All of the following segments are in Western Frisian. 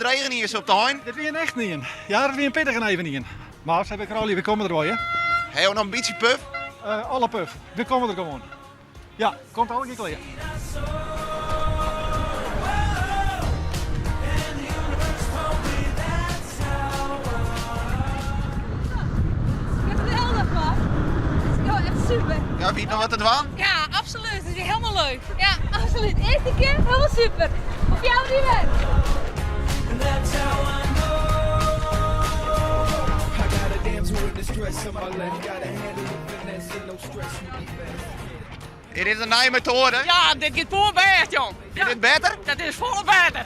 drege ien op de ein? Dit wie in echten ien. Ja, dat wie in pittige even ien. Mar se krolje, we komme der wol, hè. Ha jo noch in bytsje puf? Alle puf. We komme der gewoan. Ja, komt allegear klear. Geweldich man. Het is gewoon echt super. Ja, wie noch wat te dwaan? Ja, absoluut. Het is weer helemaal leuk. Ja, absoluut. Eerste keer, helemaal super. Op jou die weg. Is dit in nije metoade? Ja, dit giet poerbêst, jong. Is dit better? Dat is folle better.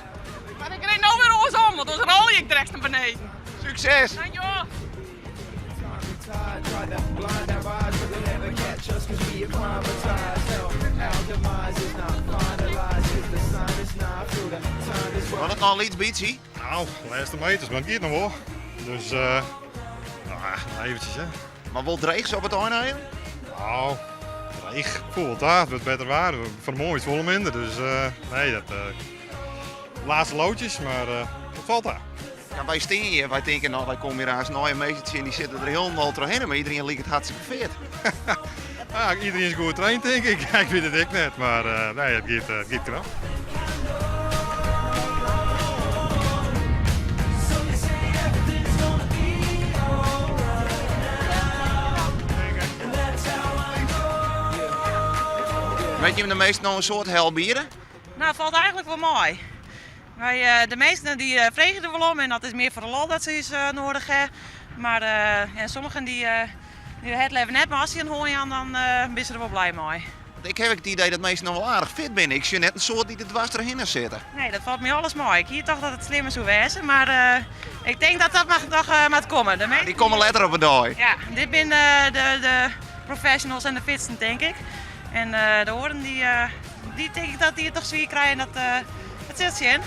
Mar ik rin no wer oarsom, want oars rol ik direkt nei beneden. Sukses! Dankjewol. Wat it noch in lyts bytsje? Nou, lêste meters, mar it giet noch wol. Dus, uh, nou, eventsjes hè. Mar wol dreech op it ein even? Nou, dreech. Foel ta, it wurdt better waar. Fan 'e moarn folle minder. Dus uh, nee, dat uh, lêste loodjes, mar uh, dat falt ta. Ja, wy stean hjir, wy tinke no, wy komme hjir aanst nije minsken tsjin, dy sitte der hielendal trochhinne, mar iderien liket hartstikke fit. Ja, iderien is goed traind, tink ik. Ik wit it ek net, mar uh, nee, it giet, it giet knap. Wit jim de measten no in soad help biede? Nou, it falt eigentlik wol mei. Wy, eh, de measten dy eh, freegje der wol om en dat is mear foar de lol dat se ús eh, noadich ha. Mar ja, sommigen dy, dy ha it leaver net, mar as se in hân jaan, dan binne se der wol blij mei. Want ik ha ek it idee dat minsken noch wol aardich fit binne. Ik sjoch net in soad dy't der dwers trochhinne sitte. Nee, dat falt my alles mei. Ik hie tocht dat it slimmer soe wêze, mar ik tink dat dat noch moat komme. De Dy komme letter op 'e dei. Ja, dit binne de, de professionals en de fitsten, tink ik. En de oaren, dy, dy tink ik dat dy it noch swier krije en dat, dat sil sjen.